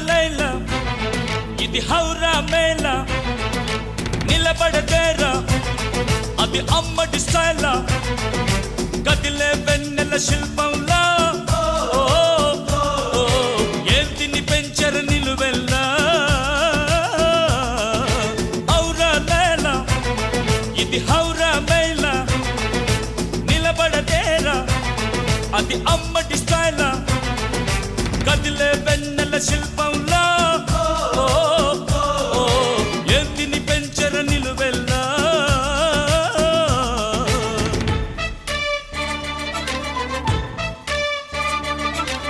లైలా, ఇది హౌరా మేళా. నిలబడదేరా, అది అమ్మడి స్టైలా. కదిలే వెన్నెల శిల్పంలా. ఓ, ఓ, ఏం తిని పెంచరు నిలువెల్లా? ఔరా లైలా, ఇది హౌరా మేళా. నిలబడదేరా, అది అమ్మడి స్టైలా. కదిలే వెన్నెల శిల్పంలా.